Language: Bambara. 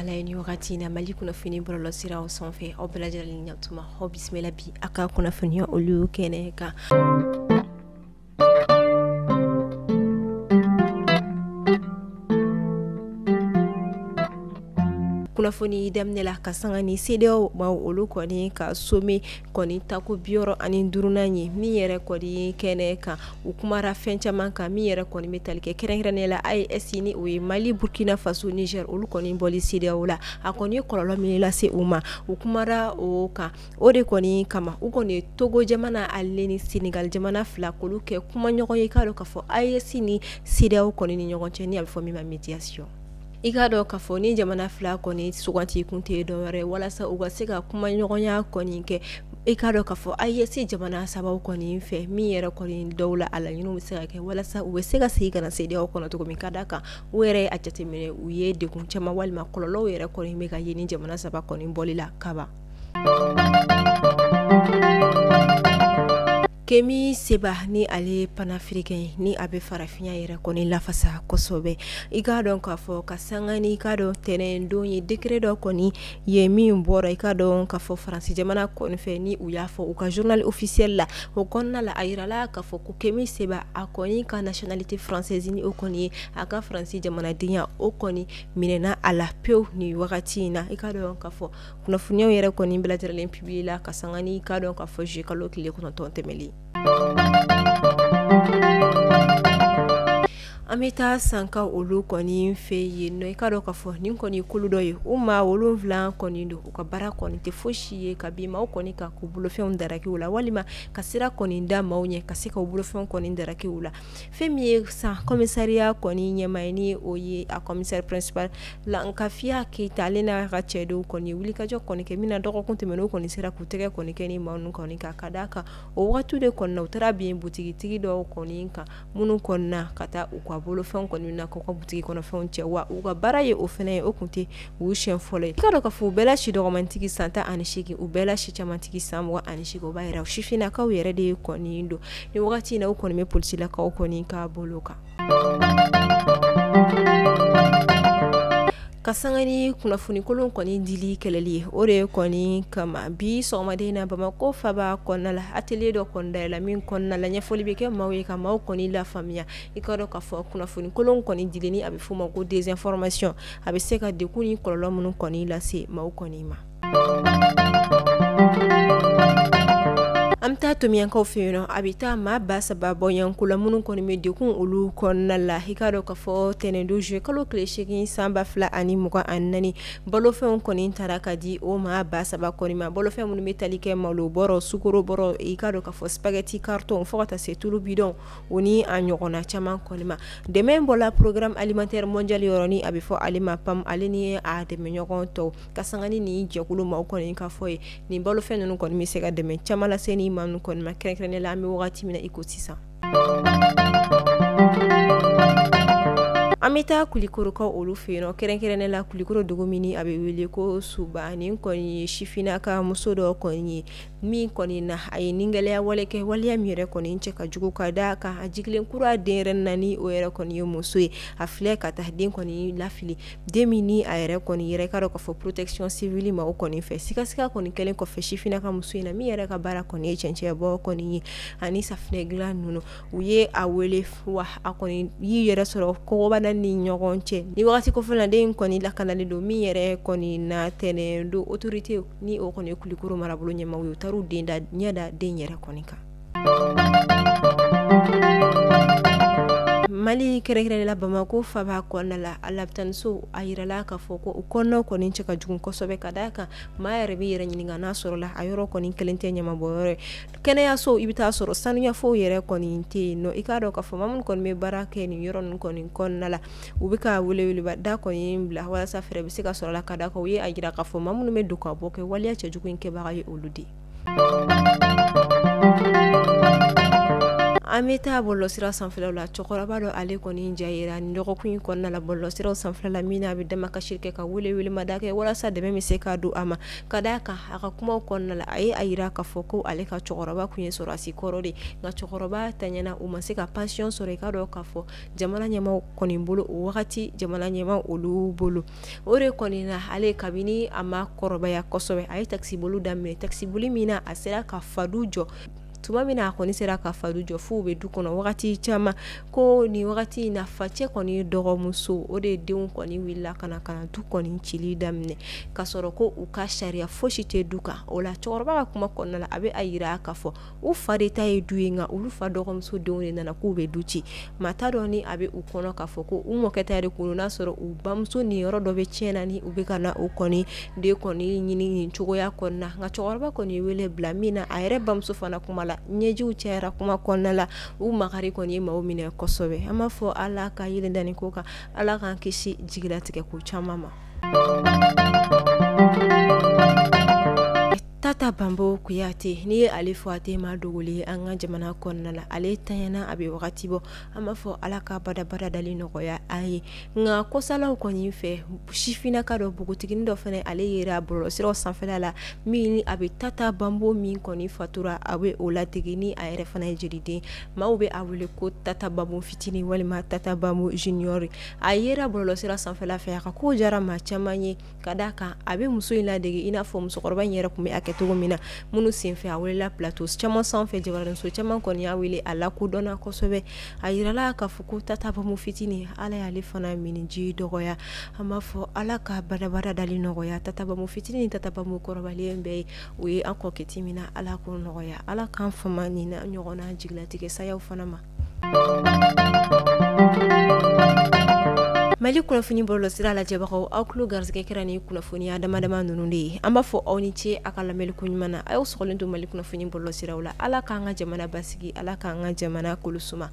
la ye ni wagati in na Mali kunnafoni bɔlɔlɔ siraw sanfɛ, aw bɛɛ lajɛlen ɲatuma, aw bisimila bi a ka kunnafoniya olu kɛnɛ kan. Kunnafoni daminɛ la ka sanga ni CEDEAO maaw olu kɔni ka sommet kɔni tako 65nan ye min yɛrɛ kɔni kɛnɛ kan, u kumara fɛn caman kan min yɛrɛ kɔni bɛ tali kɛ kɛrɛnkɛrɛnnenya la AES ni o ye Mali, Burkina Faso, Niger olu kɔni bɔli CEDEAO la, a kɔni ye kɔlɔlɔ min lase u ma, u kumara o kan. O de kɔni kama u kɔni ye Togo jamana ale ni Senegal jamana fila k'olu kɛ kumaɲɔgɔn ye, k'a dɔn k'a fɔ AES ni CEDEAO kɔni ni ɲɔgɔn cɛ, ni a bɛ fɔ min ma médiation. I k'a dɔn k'a fɔ ni jamana fila kɔni suganti kun tɛ dɔwɛrɛ walasa u ka se ka kumaɲɔgɔnya kɔni kɛ. I k'a dɔn k'a fɔ AES jamana sabaw kɔni fɛ min yɛrɛ kɔni dɔw la a laɲiniw bɛ se ka kɛ walasa u bɛ se ka segin ka na CEDEAO kɔnɔ cogo min, ka d'a kan u yɛrɛ a jateminɛ u ye degun caman walima kɔlɔlɔw yɛrɛ kɔni bɛ ka ye ni jamana saba kɔni bɔli la kaban. Kemi Seba ni ale ye panafricain ye, ni a bɛ farafinya yɛrɛ kɔni lafasa kosɛbɛ. I k'a dɔn k'a fɔ ka sanga ni i k'a dɔn tɛnɛn don ye décret dɔ kɔni ye min bɔra i k'a dɔn k'a fɔ Faransi jamana kɔni fɛ, ni u y'a fɔ u ka journal officiel la, o kɔnɔna la a yirala k'a fɔ ko Kemi Seba a kɔni ka nationalité française ni o kɔni ye a ka Faransi jamanadenya o kɔni minɛna a la pewu ni wagati in na. I k'a dɔn k'a fɔ kunnafoniyaw yɛrɛ kɔni bɛɛ lajɛlen publier la ka sanga ni i k'a dɔn k'a fɔ juillet kalo tile 9 tɛmɛlen. An bɛ taa Sankaw olu kɔni fɛ yen nɔ. I k'a dɔn k'a fɔ nin kɔni kulu dɔ ye, u maa 7 kɔni don, u ka baara kɔni tɛ fosi ye ka bin maaw kɔni kan k'u bolofɛnw daraki u la, walima ka sira kɔni da maaw ɲɛ ka se ka u bolofɛnw kɔni daraki u la. Fɛn min ye San commissariat kɔni ɲɛmaa ye, ni o ye a commissaire principal Lankafiya Keyita, ale n'a ka cɛdenw kɔni wulikajɔ kɔni kɛ min na dɔgɔkun tɛmɛnen, kɔni sera k'u tɛgɛ kɔni kɛ ni maa ninnu kɔni kan, ka d'a kan o wagati de kɔni na u taara bin butigitigi dɔw kɔni kan minnu kɔni na ka taa u ka bolofɛnw kɔni na k'u ka butigi kɔnɔfɛnw cɛ, wa u ka baara ye o fana ye, o tun tɛ u siɲɛ fɔlɔ ye. I k'a dɔn k'a fɔ u bɛɛ la si dɔgɔmantigi san 18, u bɛɛ la si camantigi san 28, o b'a yira sifinnakaw yɛrɛ de kɔni don ni wagati in na, u kɔni bɛ polisilakaw kɔni ka bolo kan. Ka sanga ni kunnafoni kolon kɔni dili kɛlɛli ye, o de kɔni kama bi sɔgɔmaden na Bamakɔ faba kɔnɔna la atelier dɔ kɔni dayɛlɛla min kɔnɔna la ɲɛfɔli bɛ kɛ maaw ye ka maaw kɔni lafaamuya. I k'a dɔn k'a fɔ kunnafoni kolon kɔni dili ni a bɛ f'o ma ko désinformation, a bɛ se ka degun ni kɔlɔlɔ minnu kɔni lase maaw kɔni ma. An bɛ taa Tomiyankaw fɛ yen nɔ, a bɛ taa maa 3000 bɔɲɔgɔnko la minnu kɔni bɛ degun olu kɔnɔna la. I k'a dɔn k'a fɔ tɛnɛndon juillet kalo tile 8 san 2024, balofɛnw kɔni taara ka di o maa 3000 kɔni ma. Balofɛn minnu bɛ tali kɛ malo bɔrɔ, sukaro bɔrɔ, i k'a dɔn k'a fɔ spaghetti carton fo ka taa se tulu bidon o ni a ɲɔgɔnna caman kɔni ma. Dɛmɛ bɔla programme alimentaire mondial yɔrɔ ni a bɛ fɔ ale ma PAM, ale ni a dɛmɛɲɔgɔn tɔw ka sanga ni nin jɛkulu maaw kɔni ka fɔ ye, nin balofɛn ninnu kɔni bɛ se ka dɛmɛ caman lase ni maa ninnu kɔni ma, kɛrɛnkɛrɛnnenya la an bɛ wagati min na i ko sisan. An bɛ taa Kulikɔrɔkaw olu fɛ yen nɔ, kɛrɛnkɛrɛnnenya la Kulikɔrɔ dugu min a bɛ wele ko Suba. Nin kɔni ye sifinnaka muso dɔ kɔni ye min kɔni na a ye nigɛlɛya wale kɛ, waleya min yɛrɛ kɔni cɛ ka jugu, ka d'a kan a jigilen kura den yɛrɛ nani o yɛrɛ kɔni ye muso ye, a filɛ ka taa den kɔni lafili, den min ni a yɛrɛ kɔni yɛrɛ k'a dɔn k'a fɔ protection civile maaw kɔni fɛ. Sigasiga kɔni kɛlen kɔfɛ sifinnaka muso in na min yɛrɛ ka baara kɔni ye cɛncɛnbɔ kɔni ye ani safunɛ dilan ninnu, u ye a wele wa a kɔni y'i yɛrɛ sɔrɔ kɔgɔbana ni ɲɔgɔn cɛ. Ni wagati kofɔ la den kɔni lakanalen don min yɛrɛ kɔni na tɛnɛn don autorité ni o kɔni ye Kulikɔrɔ marabolo ɲɛmaaw ye, u taar'u den da ɲɛ da den yɛrɛ kɔni kan. Mali kɛrɛnkɛrɛnnenya la Bamakɔ faba kɔnɔna la, a lapitaniso a yirala k'a fɔ ko u kɔnɔna kɔni cɛ ka jugu kosɛbɛ, ka d'a kan maa yɛrɛ b'i yɛrɛ ɲininka n'a sɔrɔla a yɔrɔ kɔni kelen tɛ ɲamabɔyɔrɔ ye. Kɛnɛyaso i bɛ taa sɔrɔ sanuya foyi yɛrɛ kɔni tɛ yen nɔ. I k'a dɔn k'a fɔ maa minnu kɔni bɛ baara kɛ nin yɔrɔ ninnu kɔni kɔnɔna la, u bɛ ka weleweleba da kɔni bila walasa fɛɛrɛ bɛ se ka sɔrɔ la, ka d'a kan u ye a jira k'a fɔ maa minnu bɛ don ka bɔ kɛ waleya cɛjugu in kɛbaga ye olu de. An An bɛ taa bɔlɔlɔsira sanfɛlaw la. Cɛkɔrɔba dɔ ale kɔni ja yera nin dɔgɔkun in kɔnɔna la bɔlɔlɔsiraw sanfɛla la, min na a bɛ damakasi kɛ ka welewelemada kɛ walasa dɛmɛ bɛ se ka don a ma. Ka d'a kan a ka kumaw kɔnɔna la, a ye a jira k'a fɔ ko ale ka cɛkɔrɔba tun ye sɔrɔdasi kɔrɔ de, nka cɛkɔrɔba tanyana, u ma se ka pension sɔrɔ. I ka dɔn k'a fɔ jamana ɲɛmaaw kɔni bolo o wagati, jamana ɲɛmaaw olu bolo, o de kɔni na ale kabini a ma kɔrɔbaya kosɛbɛ, a ye takisiboli daminɛ. Takisiboli min na a sera ka fadu jɔ. Tuma min na a kɔni sera ka fadu jɔ, f'u bɛ du kɔnɔ wagati caman, ko nin wagati in na facɛ kɔni dɔgɔmuso, o de denw kɔni wulila ka na du kɔni cili daminɛ, ka sɔrɔ ko u ka sariya fosi tɛ du kan. O la cɛkɔrɔba ka kuma kɔnɔna la, a bɛ a jira k'a fɔ u fa de ta ye du ye, nka olu fa dɔgɔmuso denw de nana k'u bɛ du ci. Maa t'a dɔn ni a bɛ u kɔnɔ k'a fɔ ko u mɔkɛ ta de kun, n'a sɔrɔ u bamuso ni yɔrɔ dɔ bɛ tiɲɛ na, ni u bɛ ka na o kɔni de kɔni ɲini nin cogoya kɔnɔna. Nka cɛkɔrɔba kɔni ye wele bila min na, a yɛrɛ bamuso fana kuma la, ɲɛjiw cayara kuma kɔnɔna la, u makari kɔni ye maaw minɛ kosɛbɛ. An b'a fɔ Ala ka yelen da nin ko kan, Ala k'an kisi jigilatigɛ ko caman ma. Tata Banbo Kuyate, n'i ye ale fɔ a tɛ maa dogolen ye an ka jamana kɔnɔna la. Ale tanyana a bɛ wagati bɔ. An b'a fɔ Ala ka badabada dali nɔgɔya a ye. Nka kɔsalaw kɔni fɛ, sifinnaka dɔ, npogotiginin dɔ fana, ale yera bɔlɔlɔsiraw sanfɛla la, min a bɛ Tata Banbo min kɔni fatura, a bɛ o ladege ni a yɛrɛ fana ye jeliden. Maaw bɛ a wele ko Tata Banbo fitinin walima Tata Banbo junior. A yera bɔlɔlɔsira sanfɛla fɛ, a ka ko jara maa caman ye, ka d'a kan a bɛ muso in ladege i n'a fɔ musokɔrɔba in yɛrɛ tun bɛ a kɛ cogo min na. Minnu senfɛ a welela plateau caman sanfɛ, jabaraninso caman kɔni y'a wele, a lakodɔnna kosɛbɛ. A yirala k'a fɔ ko Tata Banbo fitinin, Ala y'ale fana minniji dɔgɔya. An b'a fɔ Ala ka badabada dali nɔgɔya Tata Banbo fitinin ni Tata Banbo kɔrɔbalen bɛɛ ye. O ye an kɔkɛti min na, Ala k'o nɔgɔya, Ala k'an fama nin na ɲɔgɔnna jigilatigɛ sayaw fana ma. Mali kunnafoni bɔlɔlɔsira lajɛbagaw, aw tulo garisɛgɛ kɛra ni kunnafoniya dama dama ninnu de ye. An b'a fɔ aw ni ce a ka lamɛnni ko ɲuman na. A y'aw sɔgɔlen to Mali kunnafoni bɔlɔlɔsiraw la. Ala k'an ka jamana basigi, Ala k'an ka jamana kolo suma.